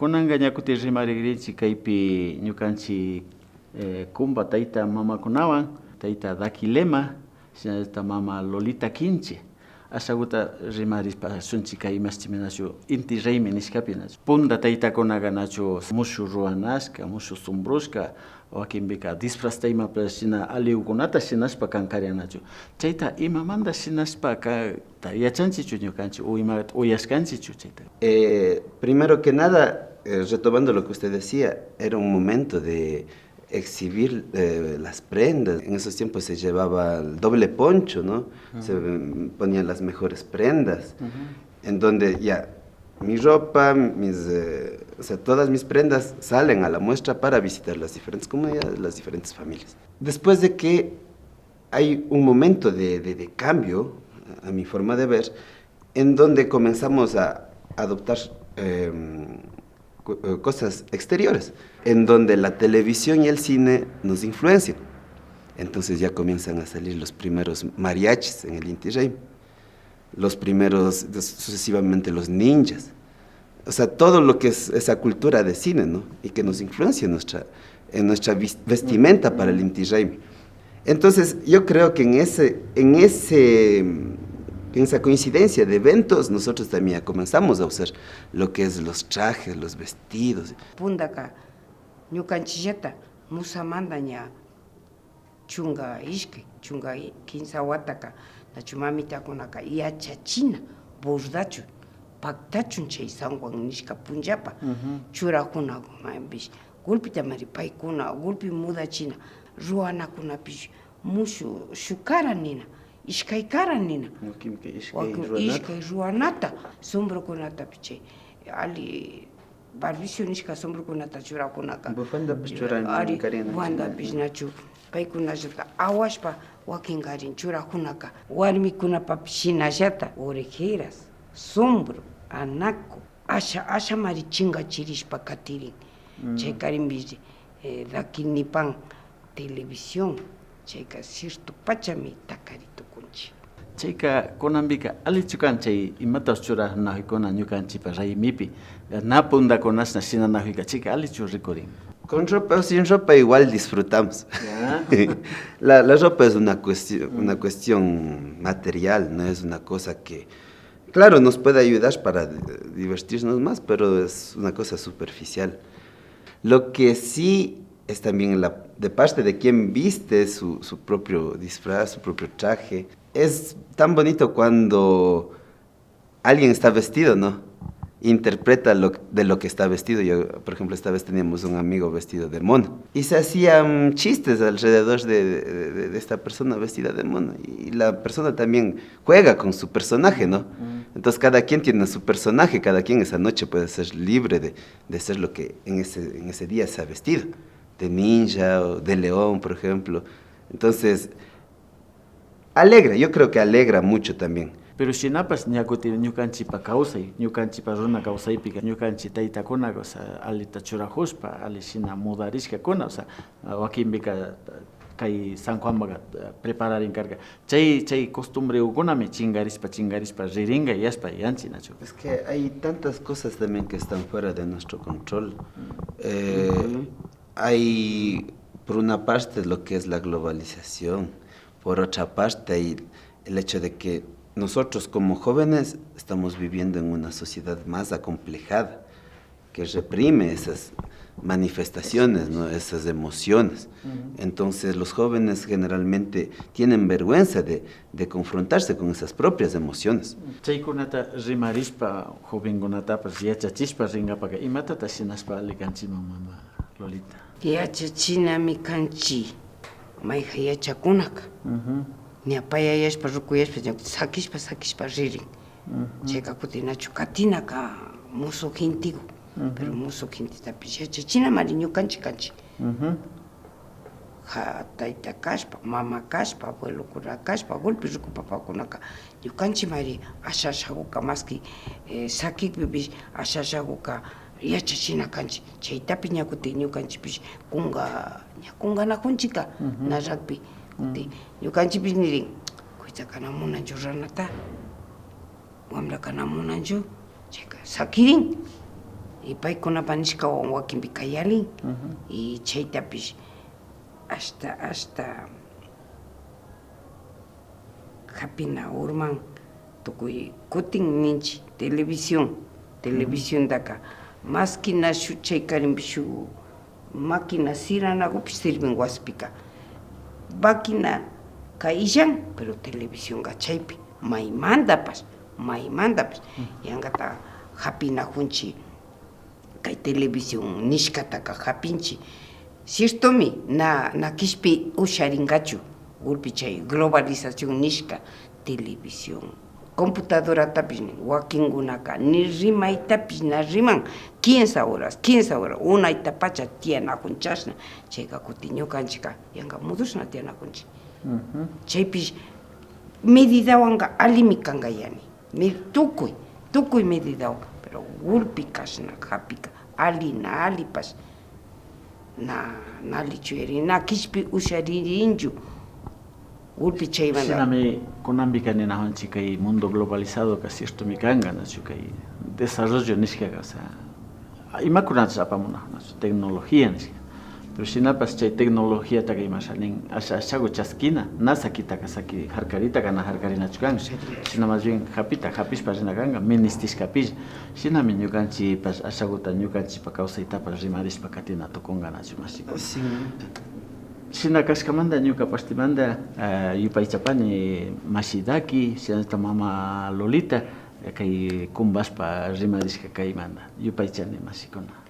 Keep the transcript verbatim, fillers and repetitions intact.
Kunanka ña kutin rimarigrinchik kaypi ñukanchik, eh, kumpa tayta mamakunawan, tayta Daki Lema, shinallata mama Lolita Quinche. Ashakuta rimarishpa shunchik kay imashtiminachu Inti Raymi nishkapi nachu. Punta taytakunaka nachu mushuk ruwanashka, mushuk sumbrushka, wakinpika disfrazta imapash shina alikukunata shinashpa kankarian nachu. Chayta imamanta shinashpa ka-, ta yachanchikchu ñukanchik o ima uyashkanchikchu chayta? Eh, primero que nada, eh, retomando lo que usted decía, era un momento de exhibir, eh, las prendas. En esos tiempos se llevaba el doble poncho, ¿no? Se, mm, ponían las mejores prendas, en donde ya mi ropa, mis, eh, o sea, todas mis prendas salen a la muestra para visitar las diferentes comunidades, las diferentes familias. Después de que hay un momento de, de, de cambio a mi forma de ver, en donde comenzamos a adoptar, em, co-, eh, cosas exteriores, en donde la televisión y el cine nos influencian. Entonces ya comienzan a salir los primeros mariachis en el Inti Raymi, los primeros, des-, sucesivamente los ninjas. O sea, todo lo que es esa cultura de cine, ¿no? Y que nos influencia en nuestra, en nuestra vis-, vestimenta para el Inti Raymi. Entonces, yo creo que en ese, en ese, en esa coincidencia de eventos, nosotros también ya comenzamos a usar lo que es los trajes, los vestidos. Puntaka, ñukanchikllata, musamanta ña chunka ishkay, chunka i-, kimsa wataka, nachu mamitakunaka yachachina, bordachun, paktachun chay San Juan nishka punllapa, churakunakumanpish, gulpitamari paykuna, gulpi mudachina, ruwanakunapish, mushuk, shuk kara nina, ishkay kara nina. Wakinka ishkay ruwanata. Ishkay ruwanata, sombrokunatapish chay, alli barbicio nishka sombrokunata churakunaka. Bufandapish churan, ari, karina, bufandapish nachu, paykunallata awashpa wakinkarin churakunaka. Warmikunapapish shinallata, orejeras, sombro, anaco, asha, ashamari chinkachirishpa katirin. Chaykarinpish, eh, Daki nipan, televisión, chayka cierto pachami takari tukunchik. Chayka kunanpika allichu kan chay imatapash churanakuykuna ñukanchikpa raymipi, na puntakunashna shinanakuyka chayka allichu rikurin? Con ropa o sin ropa igual disfrutamos. Ya. La, la ropa es una cuestio-, una cuestión material, no es una cosa que, claro, nos puede ayudar para di-, divertirnos más, pero es una cosa superficial. Lo que sí es también la, de parte de quien viste su, su propio disfraz, su propio traje. Es tan bonito cuando alguien está vestido, ¿no? Interpreta lo, de lo que está vestido. Yo, por ejemplo, esta vez teníamos un amigo vestido de mono y se hacían chistes alrededor de, de, de, de esta persona vestida de mono. Y la persona también juega con su personaje, ¿no? Entonces cada quien tiene su personaje, cada quien esa noche puede ser libre de, de ser lo que en ese, en ese día se ha vestido, de ninja o de león, por ejemplo. Entonces, alegra, yo creo que alegra mucho también. Pero shinapash ña kutin ñukanchikpa kawsay, ñukanchikpa runa kawsaypika, ñukanchik taytakuna, o sea, allita churakushpa, alli shina mudarishkakuna, o sea, wakinpika kay San Juanpaka prepararin karka. Chay, chay costumbrekukunami chinkarishpa, chinkarishpa ririnka yashpa yanchik, nachu? Es que hay tantas cosas también que están fuera de nuestro control. Eh, hay, por una parte, lo que es la globalización, por otra parte, hay el hecho de que nosotros como jóvenes estamos viviendo en una sociedad más acomplejada, que reprime esas manifestaciones, ¿no? Esas emociones. Entonces, los jóvenes generalmente tienen vergüenza de, de confrontarse con esas propias emociones. Chaykunata rimarishpa, jovenkunatapash yachachishpa rinkapaka, imatata shinashpa alli kanchikman, mama Lolita? Yachachinami kanchik, mayjan yachakunaka. Ña payayashpa, rukuyashpa, ña sakishpa, sakishpa ririn. Chayka kutin nachu katinaka mushuk genteku, pero mushuk gentetapish yachachinamari ñukanchik kanchik. Ja, tayta kashpa, mama kashpa, abuelokuna kashpa, golpe ruku papakunaka ñukanchikmari asha ashakuka, maski, eh, sakikpipish asha ashakuka yachachina kanchik. Chaytapish ña kutin ñukanchikpish kunka, ña kunkanakunchikka, narakpi. Kutin ñukanchikpish nirin, kuytsaka na munanchu ranata. Wambraka na munanchu, chayka sakirin. Y paykunapa nishkawan wakinpika yalin. Y chaytapish ashta, ashta japina urman tukuy kutin ninchik televisión. Televisiondaka maskina shuk chaykarinpi shuk máquina siranakupish sirvin waspika. Máquinaka illan, pero televisionka chaypi. Maymantapash, maymantapash. Yankata japinakunchik. Kay televisión nishkataka japinchik. Ciertomi, na, na kishpi usharinkachu. Gulpi chay globalización nishka televisión, computadoratapish nin, wakinkunaka ni rimaytapish na riman. Kinsa horas, kinsa horas, unaytapacha tiyanakun chashna. Chayka kutin ñukanchikka yanka mudushna tiyanakunchik. Chaypish medidawanka allimi kanka yani. Ni tukuy, tukuy medidawan, pero gulpi kashna japika, alli na allipash, na, na allichu yari, na kishpi usharirinchu, gulpi chaymanta. Shinami kunanpika ninakunchik kay mundo globalizadoka ciertomi kanka, nachu, kay desarrollo nishkaka, o sea, imakunatash apamunakunachu, tecnología nishka. Pero shinapash chay tecnologiataka imasha nin, asha, ashagu chaskina, na sakitaka saki, jarkaritaka na jarkarinachu kan. Shina más bien japita, japishpa rina kanka, ministishkapish. Shinami ñukanchikpash ashaguta ñukanchikpa kawsaytapash rimarishpa katina tukunka, nachu, mashikuna. Shina kashkamanta ñuka partemanta, ah, yupaychapani mashitaki, shinallata mama Lolita, kay kumbashpa rimarishka kaymanta. Yupaychani mashikuna.